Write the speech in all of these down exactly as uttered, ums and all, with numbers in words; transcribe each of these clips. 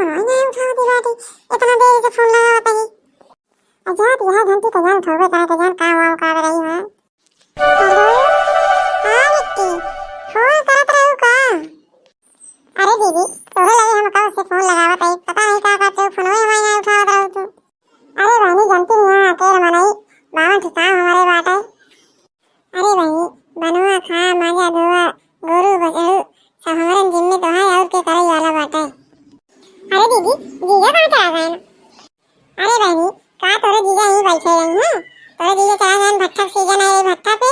फोन नहीं उठावत बाटे, इतना देर से फोन लगावत है। अ जात यह घंटी का जान उठावे का, का जान का हुआ का रही है। हेलो, हाँ बिट्टी, फोन करत रहू का? अरे दीदी, तोरे लगे हम कब से फोन लगावत है, पता नहीं का करते हो, फोनवे हमारे नहीं उठावत रहू तू। अरे बहनी, जानती नहीं, यहाँ अकेले मनई, बावन ठिकान हमारे बाटे। अरे बहनी, बनवा खा, माजा धोआ, गोरू बछरू, सब हमरे जिम्मे तो है, और के करे वाला बाटे। अरे दीदी, जीजा कहाँ चला गए? अरे बहनी, का तोरे जीजा यहीं बैठे रही हैं? तोरे जीजा चला गए भट्ठा सीजन है, ये भट्ठा पे।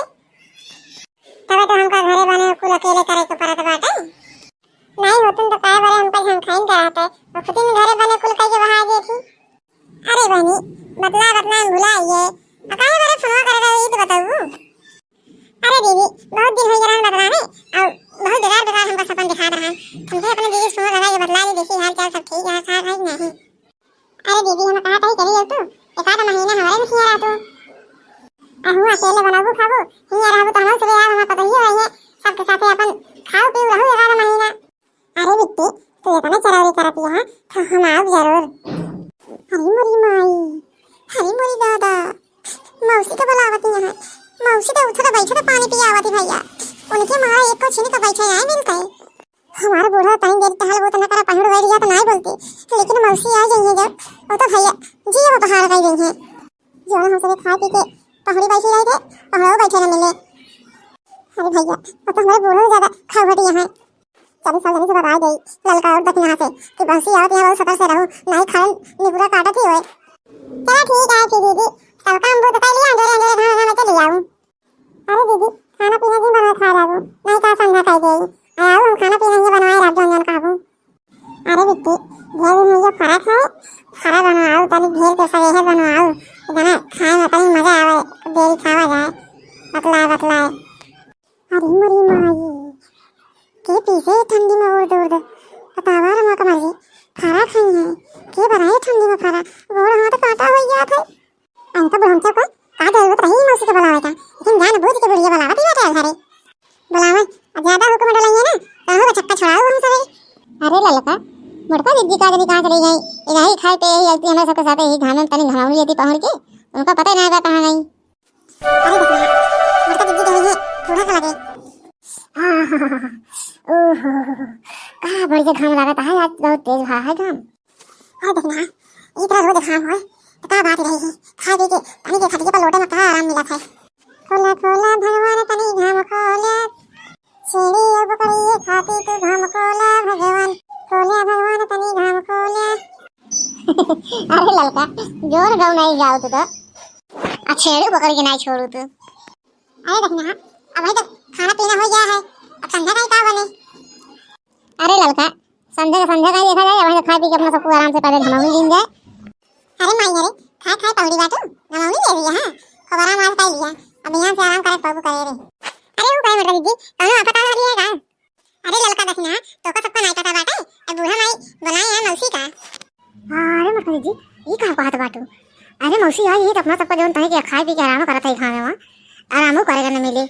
तबे तो हमका घरे बने कुल अकेले करे के पड़त बाटे। नहीं होतन तो काहे बरे हमका झंखाइन कराते, वो खुद ही घरे बने कुल कह के बहा गए थी। अरे बहनी, बतला बतला भुला ये, आ काहे बरे फोनवा करे रहे, ई तो बताऊ। अरे दीदी, बहुत दिन हो गया रहन बतला है, और बहुत बेकार बेकार हमका सपन दिखात रहन। हमके अपने दीदी से फोन लगा के बतला ली, देखी हाल चाल सब ठीक है, साथ है कि नहीं। अरे दीदी, हम कहा तही चली जाऊ तू, एक आध महीना हमारे में हिया रह तू। अहू अकेले बनाबू खाबू, हिया रहबू तो हम सब यार, हम पतोहियो रही है, सबके साथे अपन खाऊ पीऊ रहू एक आध महीना। अरे बिट्टी, तू इतना चरौरी करत यहाँ, तो हम आउब जरूर। अरे मोरी माई, अरे मोरी दादा, मौसी के बुलावत यहाँ। मौसी तो उठत बैठत पानी पियावत ही भैया, उनके मारा एको छिन के बैठे आए मिलते। हमार बूढ़ा तनी देर टहल वो तो न करा, पहुड़ बैठ गया तो नहीं बोलती, लेकिन मौसी आ जाइए जब, वो तो भैया जी वो पहाड़ कर गई है। जो हम सभी खा पी के पहुड़ी बैठी रहे थे, पहुड़ो बैठे न मिले। अरे भैया, वो तो हमारे बूढ़ो से ज्यादा खाऊ हटी यहाँ। चली सावधानी से बता दे ललका और दखिना से कि बंसी आवत यहाँ बहुत सतर से रहू, नहीं खाल निपुरा काटत ही होए। चला ठीक है फिर दीदी, सब काम बूत कर लिया, अंधेरे अंधेरे घर में चली आऊँ। अरे दीदी, खाना पीना जी बना खा लागू, नहीं का संधा कर दे। आओ हम खाना पीना जी बनवाए रख जौन जौन कहबू। अरे बिट्टी, ढेर दिन हो गया फरा खाए, फरा बनवाओ, तनी ढेर के सवेहे बनवाओ, इतना खाए में तनी मजा आवे, देरी खावा जाए, बतलाए बतलाए। अरे मोरी माई, के पीसे ठंडी में उर्द उर्द, बतावा रे मोर कमर जी, फरा खाई है, के बनाए ठंडी में फरा, गोड़ हाथ काटा हो गया था। अरे तो बुढ़मचा को का जरूरत रही मौसी के बुलावे का, लेकिन जान बूझ के बुढ़िया बुलावत ही बाटे घरे। बुलावे, अब ज्यादा हुक्म डलाइए ना, तो हो चक्का छुड़ाओ हम सभी। अरे ललका, मोटका दीदी का जनी कहाँ चली गई? इधर ही खाए पे यही आती हमारे सबके साथ, यही घाम में तनी घमावनी लेती पहुँच के, उनका पता ही ना था कहाँ गई। अरे देखो ना, मोटका दीदी गई है, बूढ़ा का लगे। ओहो, का बढ़िया घाम लागत है आज, बहुत तेज भा है घाम। और देखना, ई तरह रोज घाम होए, तो का बात रही है? खाए पी के, पानी के खटिया पर लोटे में का आराम मिलत है? खोला, खोला भगवान तनी घाम खोला, छेड़ी अब करिए खाती तू घाम खोला भगवान, खोला भगवान तनी घाम खोला। अरे ललका, जोर गाऊ नहीं गाओ तू तो, आ छेड़ी पकड़ के नहीं छोड़ू तू। अरे देखना, अब भाई तो खाना पीना हो गया है, अब संध्या का ही का बने? अरे ललका, संध्या का, संध्या का ही देखा जाए, वहीं तो खाए पी के अपना सबको आराम से पहले घमावनी लीन जाए। अरे माई, अरे खाए खाए पहुड़ी बाटू, घमावनी ले लिया है, खूब आराम आराम कर लिया, अब यहाँ से आराम करे पबू करे रे। अरे वो कहे मोटका दीदी, कौनो आफत आ रही है का? अरे ललका दखिना, तोका सबका नाई पता बाटे, अब बूढ़ा माई बुलाए हैं मौसी का। अरे मोटका दीदी, ई का कहत बाटू? अरे मौसी आई है तो अपना सबका जौन तहे के खाए पी के आराम करत है खाए में, आरामो करे के न मिले।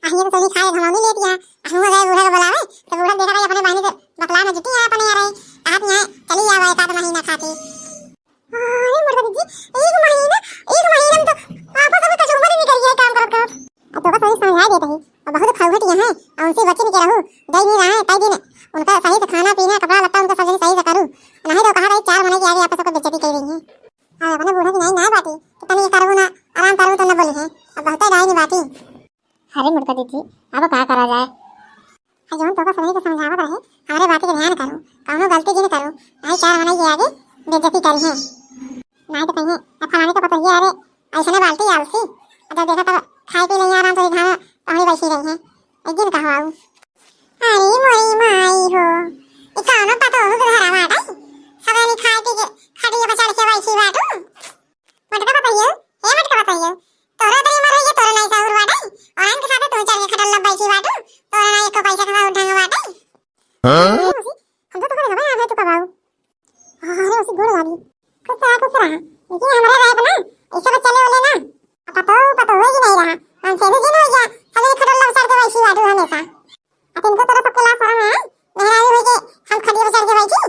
अहिए तो तनी खाए घमौनी लेत या। अहुआ गए बूढ़ा के बुलावे, तो बूढ़ा देखा गई अपने बहिनी से बतला में जुटी है अपने यार। कहत यहाँ चली आवा एक आध महीना खाती। अरे मोटका दीदी, एक महीना, एक महीना में तो आपस में कचौमर ही निकल गया काम करत करत। अब तो बस वही समझा देते हैं। अब बहुत खाऊ घटी यहाँ, और उनसे बची के रहू। गई नहीं रहा है, कई दिन उनका सही से खाना पीना, कपड़ा लत्ता उनका सब सही से करू। नहीं तो कहा गई चार महीने की आगे आपस को बेइज्जती कर रही है। अब अपने बूढ़ा की नहीं ना बाटी, तो तनी ये करू ना, आराम करू तो न बोली है। अब बहुत डाई नहीं बाटी। अरे मोटका दीदी, अब का करा जाए? आ जौन तोका सभी के समझावत रहे, हमरे बात के ध्यान करू, कौनो गलती जिन करू, नहीं चार महीने के आगे बेइज्जती करी है। नहीं तो कहीं, अब फलाने का पतोहिया, अरे, ऐसे ने बाल्टी आलसी, अब जब देखा तब खाए पी नहीं आराम तो घाम पहुड़ी बैठी रही है, एक दिन कहवाऊ। अरे मोरी माई हो, ये कौनो पतोह के घरा बाटे, सब जनी खाए पी के खटिया पर चढ़ के बैठी बाटू। मटका बताइयो, ए मटका बताइयो, तोरा दरी मर होइए, तोरा नहीं सहूर बाटे, और इनके साथे तू चढ़ के खटल लब बैठी बाटू, तोरा ना एको पैसा का ढंग बाटे। हाँ? अरे मौसी, हम तो तुम्हारे हवा आ गए तू कब आओ? अरे मौसी गोड़ लागी। खुश रहा, खुश रहा। लेकिन हमारे राय बना, ऐसे बच्चा ले बोले ना। अब पतो, पतो होए कि नहीं रहा, हम से भी दिन हो गया, सब खटल लब चढ़ के बैठी बाटू हमेशा। अब इनको तोरा सबके लाज शरम है, मेहरारू होइके हम खटिया पर चढ़ के बैठी?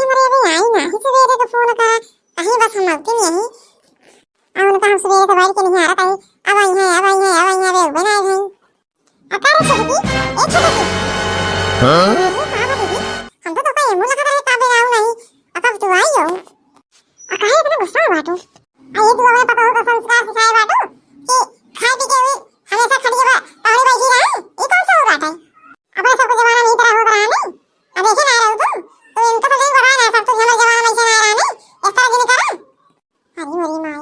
अरे अबे आई नाही, सबेरे के फोन करा, कहीं बस हम अउते नहीं। आ उनका हम सबेरे से बैठ के निहारत आई, अब आई है, अब आई है, अब आई है, अबे उबे ना आई है। आ का रे छोटकी, ए छोटकी। हाँ? अरे का बा दीदी, हम तो तोका एहू लखत रहे का बे आऊ नहीं, आ कब तू आई हो? आ काहे इतना गुस्सा में बाटू? आ ये तू अपने पतोहू का संस्कार सिखाए बाटू कि खाए पी के हुई हमेशा खटिया पर पहुड़ी बैठी रहे, ई कौन सा हो बाटे? अपने सबके जमाना में ई तरह होत रहा नहीं, आ देखे ना रहू तू, तो इनका तो नहीं बढ़ा ना सब, तू हमारे जमाना में ऐसे ना रहा नहीं, इस तरह की नहीं करा। अरे मोरी माई,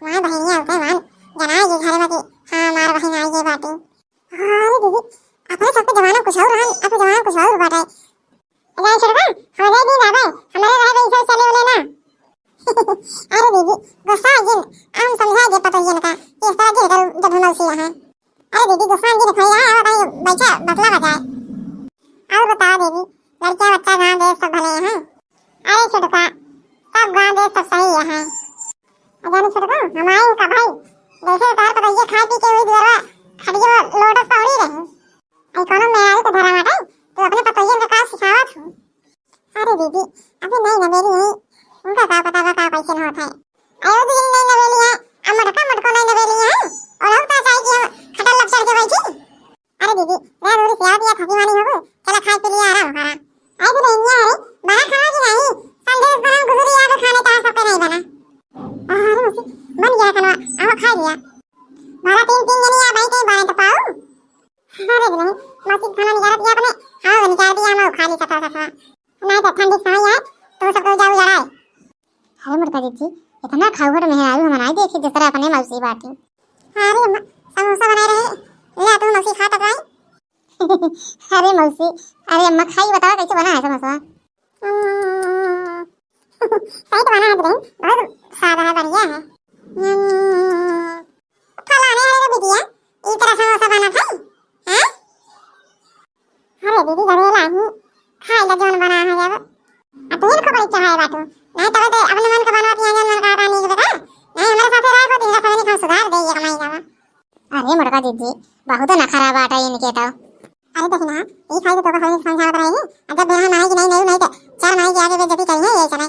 हमार बहिनिया होते मान, जनाई के घर में कि हाँ, हमार बहिन आई गई बाटे। अरे दीदी, अपने सबके जमाना कुछ और रहन, अपने जमाना कुछ और बाटे। जाए छोटका, हम जाए दिन आवे, हमारे रहे गई सब चले उले ना। अरे दीदी, गुस्सा जिन, हम समझा दे पतोहियन का, कि इस तरह की हरकत जब हम उसी यहाँ। अरे दीदी, गुस्सा जिन भैया, अब बताइए, बैठा, बतला बजाए। और बताओ दीदी, लड़कियां बच्चा गाँव देश सब भले हैं? अरे छोटका, सब गाँव देश सब सही है। जाने छोटका, हमारे का भाई, जैसे तार पतैया खाए पी के हुई दुआरवा खटिया लोटस पहुड़ी रही। आई कोनो मेहरारू के धरा माटे, तो अपने पतैया का का सिखावत हूँ? अरे दीदी, अभी नई नवेली है, उनका का पता बा का कैसन होत है। अयो दीदी नई नवेली है, अब मोटका मोटको नई नवेली है, और हम तो चाहे कि हम खटल लग चढ़ के बैठी। अरे दीदी, मैं दूरी से आवत या थकी मानी होगो, चला खाए पी लिया आराम करा। आई भी नहीं है रे, बना खाना कि नहीं? संदेश गरम गुजरी या तो खाने का सबके नहीं बना। अरे मौसी, बन गया खाना, आओ खा लिया। भला तीन तीन जनी आ भाई कहीं बने तो पाऊ। अरे नहीं, मौसी खाना निकाल दिया अपने, हाँ निकाल दिया, हम खा ली सफा सफा। नहीं तो ठंडी समय है, तो सबको जाऊ लड़ाए। अरे मोटका दीदी, इतना खाउहट मेहरारू हम नाई देखी, जिस तरह अपने मौसी बाटी। अरे अम्मा, समोसा बनाए रहे, ले आ तू मौसी खा तो पाई। अरे मौसी, अरे अम्मा खाई बतावा कैसे बना है समोसा? हम्म, सही तो बना है बहन, बहुत स्वाद है, बढ़िया है। हम्म, फलाने वाले तो बिटिया, ई तरह समोसा बना था, हैं? अरे दीदी, घरे लाही, खाए ला जौन बना है जब। आ तू इनको बड़ी चढ़ाए बाटू। नहीं तबे ते अपने मन का बनवा दिया, जौन मन का रानी के बेटा। नहीं, हमारे साथे रह को दिन का सवेरे हम सुधार दे ये कमाई जावा। अरे मोटका दीदी, बहुत नखरा बाटा इनके तो। अरे देखी ना, ई खाई तो तोका सवेरे समझावत रही। आ जब बेरा माई की नहीं, नहीं, नहीं तो चार माई के आगे बेइज्जती करी है ये समय।